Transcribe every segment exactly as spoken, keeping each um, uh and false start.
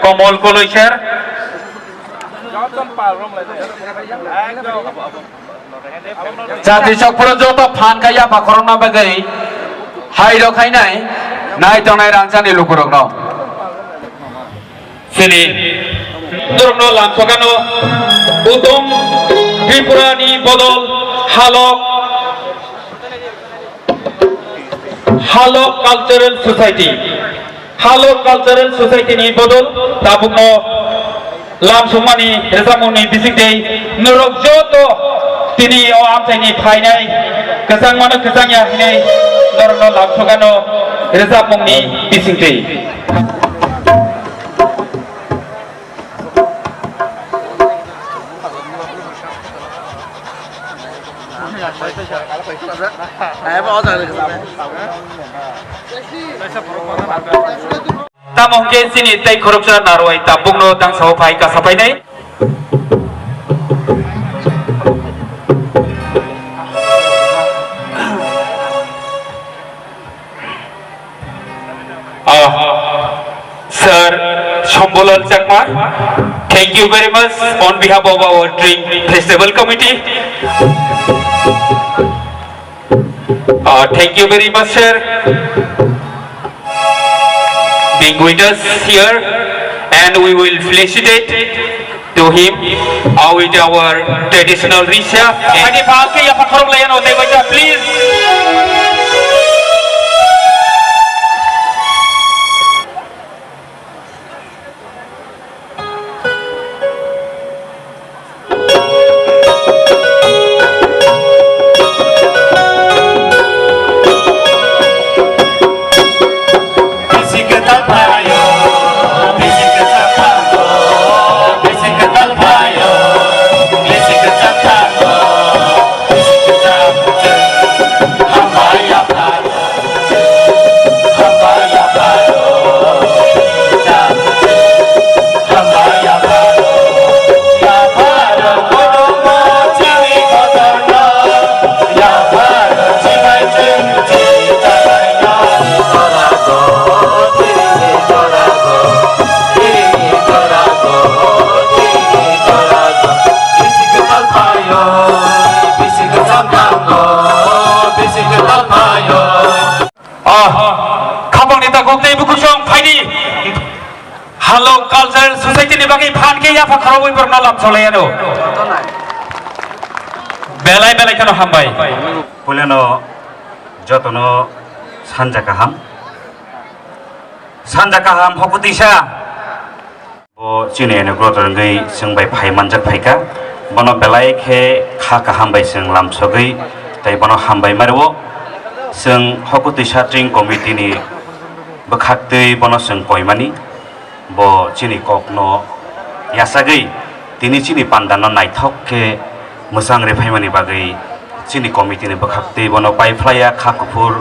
Komol Koloiser. Jati sokphuru joto phan kha yapha khorokna bagwi hai rok khainai nai tongnai rangchakni lukurokno. Sini norokno lamsokano utom Tripura ni bodol halok Halok Cultural Society, Halok Cultural Society ni bodol tabukno lamsokmani rwchapmungni bisingtwi norok joto tini o amchaini phainai kwchangmano kwchangya hinwi norokno lamsokano rwchapmungni bisingtwi. Tamo hwnkhe chini tei khoroksa narwai tabukno tangsa o phai kasa phainai. Ah, Sir Shambhulal Chakma, thank you very much on behalf of our Dream Festival Committee. Uh, thank you very much, sir, being with us here, and we will felicitate to him, uh, with our traditional risha. Ani phalke ya pakhorok layan o tei bacha, please. Ah, khapangni takhuk tei bukhuk song phaidi. Halok Cultural Society ni bagwi phan khe yapha khorokwi borokno lamsok lai ano. Belai belai kheno hambai. Puilano jotono sanja kaham. Sanja kaham hokutisa. Bo chini Anugro Torengwi chwng bai phai manjak phaikha. Bono belai khe kha kaham bai chwng lamsogwi tei bono hambai mario. Chwng hokutwi satring committee ni bwkhaktwi bono chwng koimani. Bo chini kokno yachagwi tini chini pandano naithok khe mwchang rw phaimani bagwi chini committee ni bwkhaktwi bono paiphlaiya kha kuphur.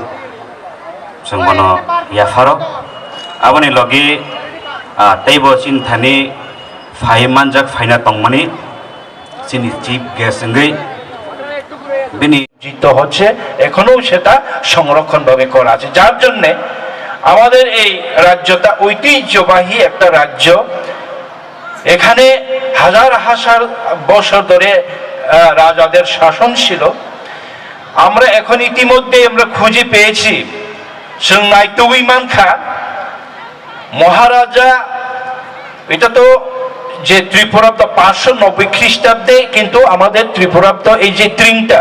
Chwng bono yapharo. Aboni logi, ah, teibo chini thani phai manjak phaina tongmani chini chief guest wngwi bini জিত হচ্ছে, এখনো সেটা সংরক্ষণভাবে করা আছে, যার জন্যে আমাদের এই রাজ্যটা ঐতিহ্যবাহী একটা রাজ্য। এখানে হাজার হাজার বছর ধরে, আহ, রাজাদের শাসন ছিল। আমরা এখন ইতিমধ্যে আমরা খুঁজে পেয়েছি, chwng naitugwi mankha, মহারাজা, এটা তো যে ত্রিপুরাব্দ পাঁচশো নব্বই খ্রিস্টাব্দে, কিন্তু আমাদের ত্রিপুরাব্দ এই যে তিনটা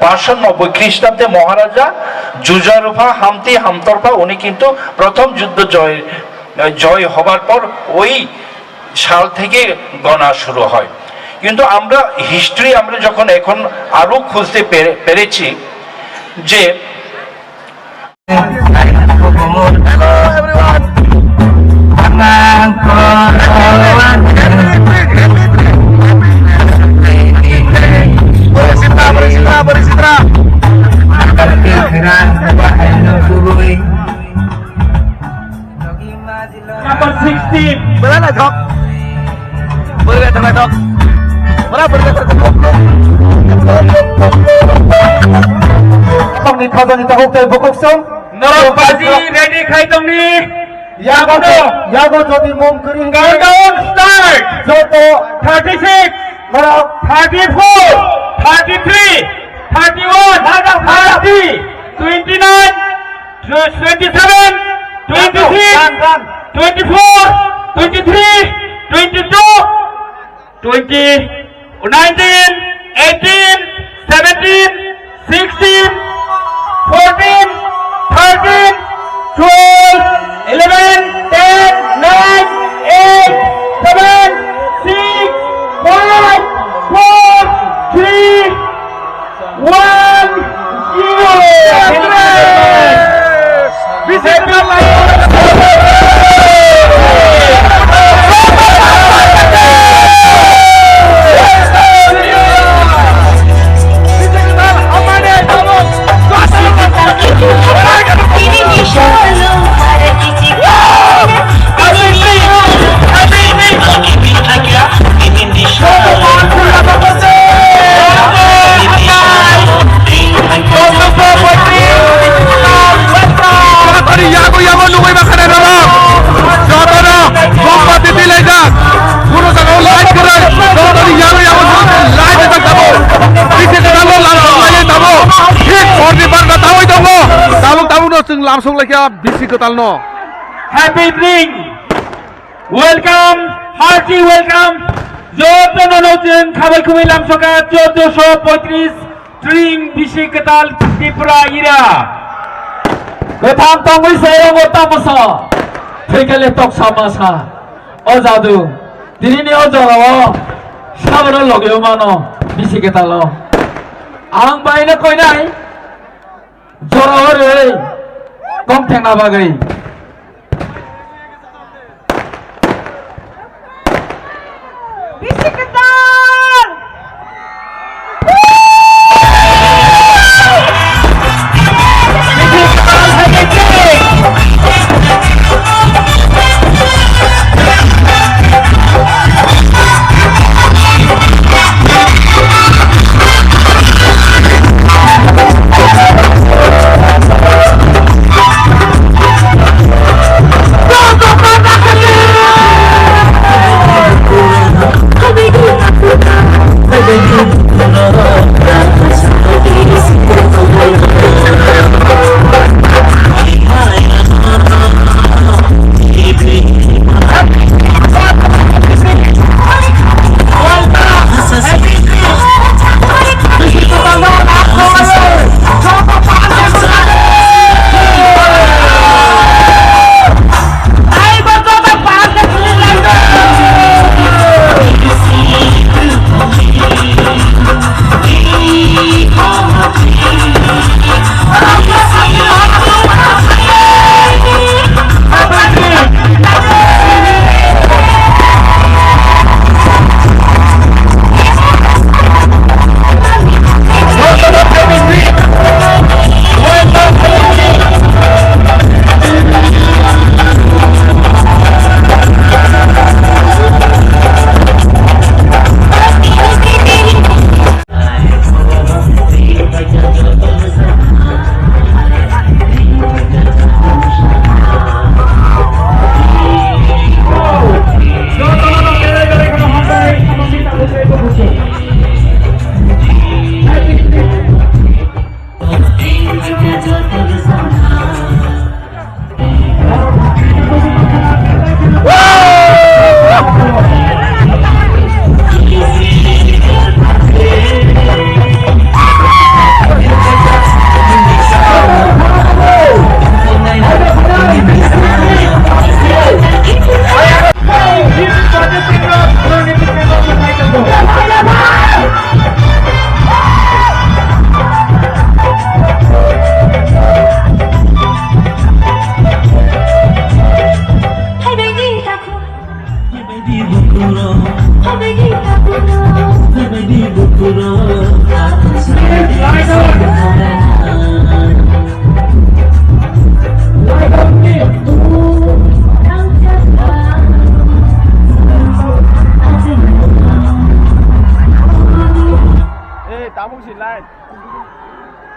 পাঁচশো নব্বই খ্রিস্টাব্দে মহারাজা জুজারুফা হামতি হামতরফা উনি কিন্তু প্রথম যুদ্ধ জয়, জয় হবার পর ওই সাল থেকে গণা শুরু হয়। কিন্তু আমরা হিস্ট্রি আমরা যখন এখন আরো খুঁজতে পেরে-, পেরেছি যে Number sixteen. Bwrwi naithok. Bwrwi naithok, naithok. Bwrwi, bwrwi naithok. Tongni khajani tabuk tei bukhuk song. Norok baji ready khai tongni. Yago, yago jodi mum kwrwi hwnkhe countdown start. Joto thirty six, norok thirty four, thirty three, thirty one, thirty, twenty nine, twenty seven, twenty six, twenty four, twenty three, twenty two, twenty, nineteen, eighteen, seventeen, sixteen, fourteen, thirteen, twelve, eleven, ten, nine, eight, seven, six, five, four, three, one, zero. Jotoni yago yago nugwi mankha norok. Jotono mombati tilaijak. Kunu jaga o light kwrwi. Jotoni yago yago light rijak tabuk. Bisi kwtalno lamsok laijak tabuk. Thik horni barota tangwi tongo. Tabuk tabukno chwng lamsok laikha bisi kwtalno. Happy evening. Welcome, hearty welcome. Jotono no chwng khabai khumui lamsoka chauddosho poitris tring bisi kwtal Tripura ira. Kwthang tongwi sayango tamosa. Thwikale toksa masa. O jadu. Tinini o jorao sabro logeo mano bisi kwtalo. Ang baino koinai. Jora hori kong thengna bagwi. Bisi kwtal.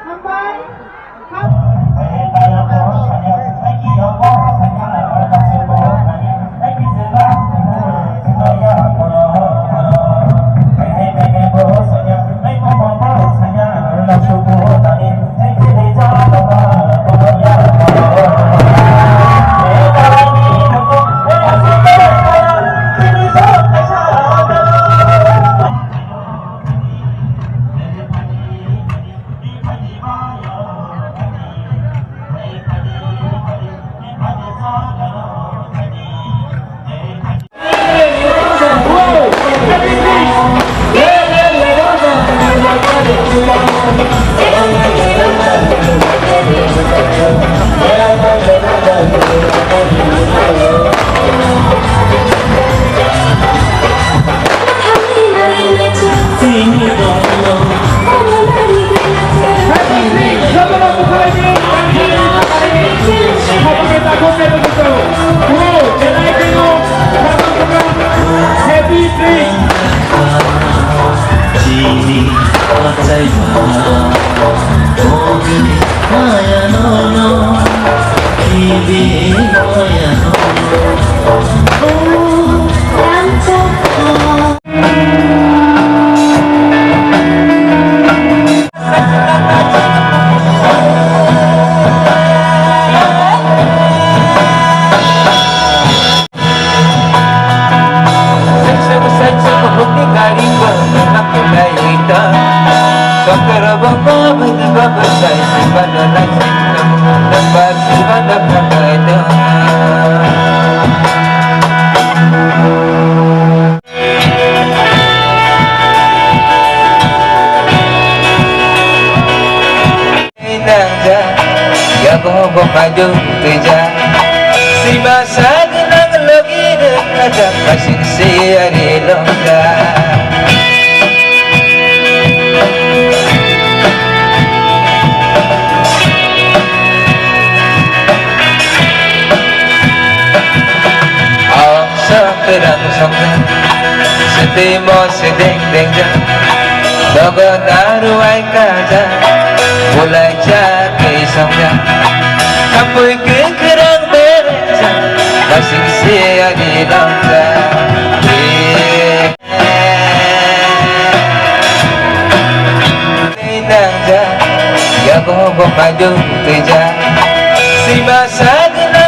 Hambai. Nangja, yago bo kaju tuja. Sima sag nang logi de kaja kasing se ari longja. Aw songkerang songja, sete mo sedeng dengja, dogo daru ai kaja, bulai cha kei songja, kapui kengkerang berengja, kasing se ani dongja. Nangja, yago bo kaju tuja.